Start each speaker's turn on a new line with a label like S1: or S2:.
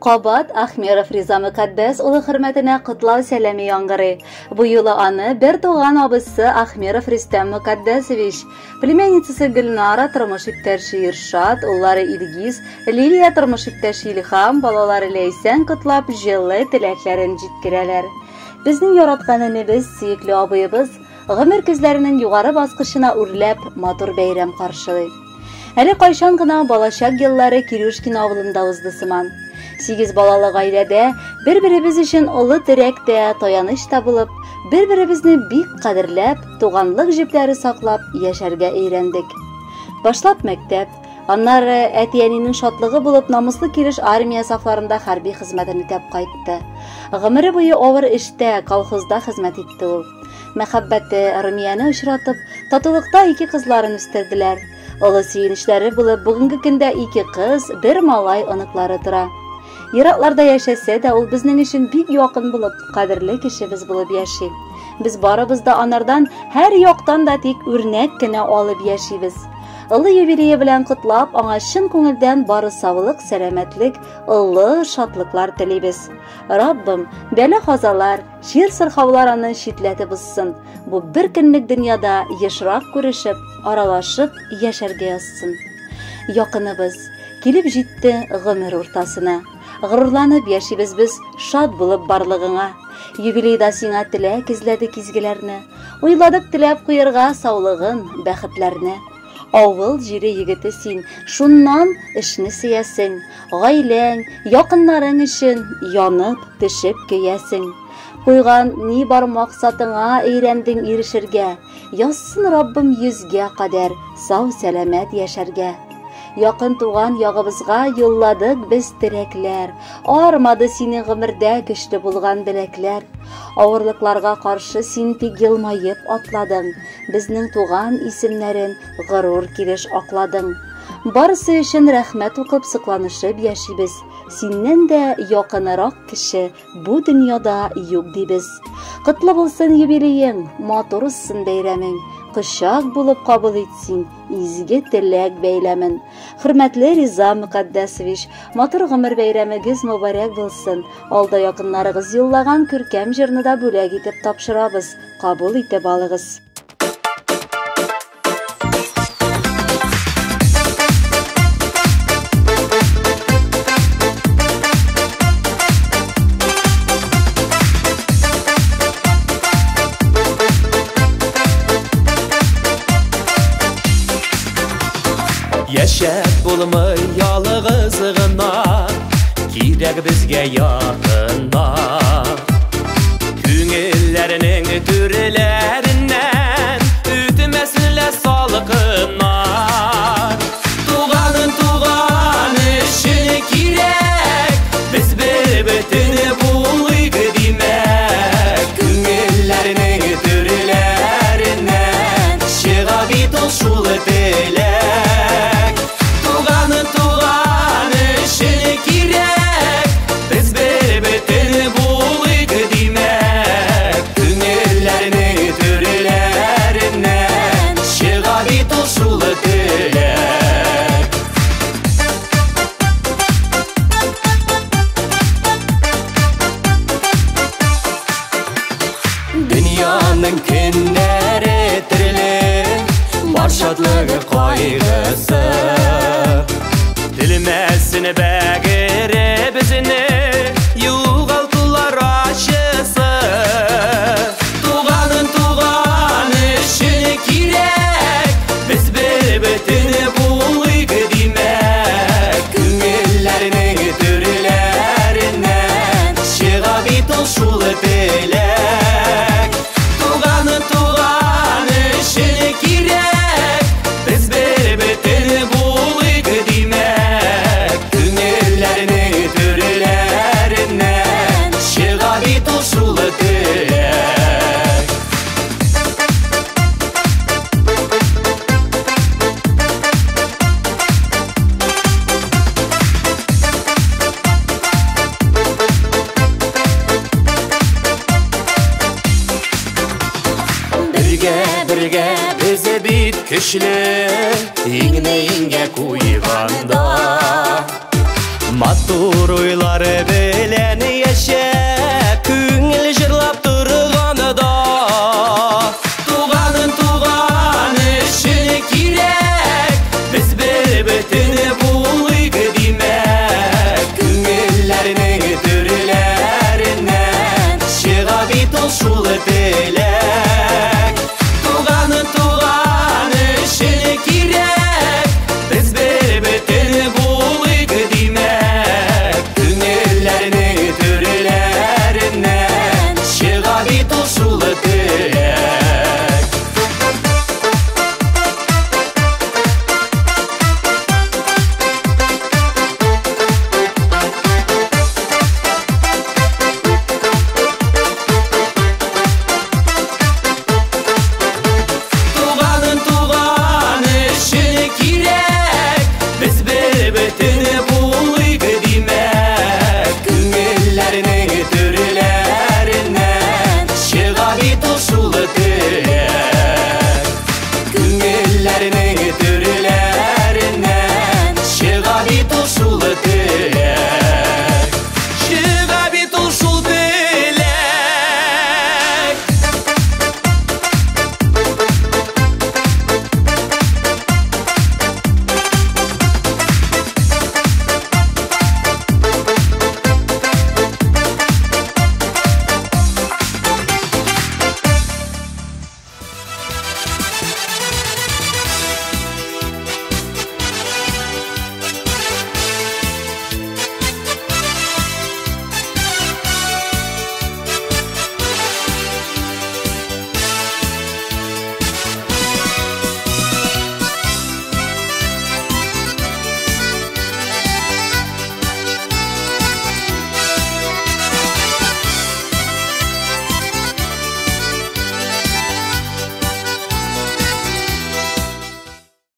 S1: Кабат Ахмеров Риза Мөкаддәс улы хөрмәтенә котлау сәламе яңгырый. Бу юлы аны бер туган абысы Ахмеров Рөстәм Мөкаддәсович, племянницасы Гөлнара, тормыш иптәше Иршат, уллары Илгиз, Лилия, тормыш иптәше Илһам, балалары Ләйсән котлап җылы теләкләрен җиткерәләр. Безнең яраткан энебез, сөекле абыебыз гомер көзләренең югары баскычына үрләп, матур бәйрәм каршылый. Әле кайчан гына балачак еллары Кирюшкин авылында узды сыман. 8 балалы гаиләдә бер-беребез өчен олы терәк тә, таяныч та булып, бер-беребезне бик кадерләп, туганлык җепләре саклап яшәргә өйрәндек. Башлап мәктәп, аннары әти-әнинең шатлыгы булып намуслы килеш армия сафларында хәрби хезмәтен үтәп кайтты. Гомере буе авыр эштә, колхозда хезмәт итте ул. Мәхәббәте Румияне очратып, татулыкта ике кызларын үстерделәр. Олы сөенечләре булып, бүгенге көндә ике кыз, бер малай оныклары тора. Еракларда яшәсә дә, ул безнең өчен бик якын булып, кадерле кешебез булып яши. Без барыбыз да анардан һәр яктан да тик үрнәк кенә алып яшибез. Олы юбилее белән котлап, аңа чын күңелдән бары саулык, сәламәтлек, олы шатлыклар телибез. Раббым, бәла-казалар, чир-сырхаулар аны читләтеп узсын. Бу бер көнлек дөньяда ешрак күрешеп, аралашып яшәргә язсын. Якыныбыз килеп җитте гомер уртасына. Горурланып яшибез без, шат булып барлыгыңа. Юбилейда сиңа теләк эзләдек изгеләрне. Уйладык теләп куярга саулыгын, бәхетләрне. Авыл җире егете син, шуннан эшне сөясең. Гаиләң, якыннарың өчен янып, пешеп көясең. Куйган ни бар максатыңа өйрәндең ирешергә. Язсын Раббым 100гә кадәр сау сәламәт яшәргә. Якын туган ягыбызга юлладык без теләкләр. Армады синең гомердә көчле булган беләкләр. Авырлыкларга каршы син тик елмаеп атладың. Безнең туган исемнәрен горур килеш акладың. Барысы өчен рәхмәт укып сокланышып яшибез. Синнән дә якынрак кеше бу дөньяда юк дибез. Котлы булсын юбилеең, матур узсын бәйрәмең. Кочак булып кабул ит син изге теләк бәйләмен. Хөрмәтле Риза Мөкаддәсович, матур гомер бәйрәмегез мөбарәк булсын. Алда якыннарыгыз юллаган күркәм җырны да бүләк итеп тапшырабыз. Кабул итеп алыгыз.
S2: Яшәп булмый ялгыз гына, кирәк безгә якыннар. Күңелләрнең түрләреннән үтмәсен лә салкыннар. Туганын туган өчен кирәк, без бер бөтен булыйк димәк. Күңелләрнең түрләреннән чыга бит ул шул теләк. Туганын туган өчен кирәк, без бер бөтен булыйк димәк. Күңелләрнең түрләреннән чыга бит ул шул теләк. Дөньяның көннәре төрле, бар шатлыгы кайгысы. Телмәсен бәгыре безне югалтулар ачысы. Туганын туган өчен кирәк, без бер бөтен булыйк димәк. Күңелләрнең түрләреннән чыга бит ул шул теләк. Туганын туган өчен кирәк, без бер бөтен булыйк димәк. Күңелләрнең түрләреннән чыга бит ул шул теләк. Бергә, бергә без бит көчле, иңне иңгә куйганда. Матур Матур уйлары белән яшәп, күңел җырлап торганда. Туганын туган өчен кирәк, без бер бөтен булыйк димәк. Күңелләрнең төрләреннән чыга бит ул шул теләк.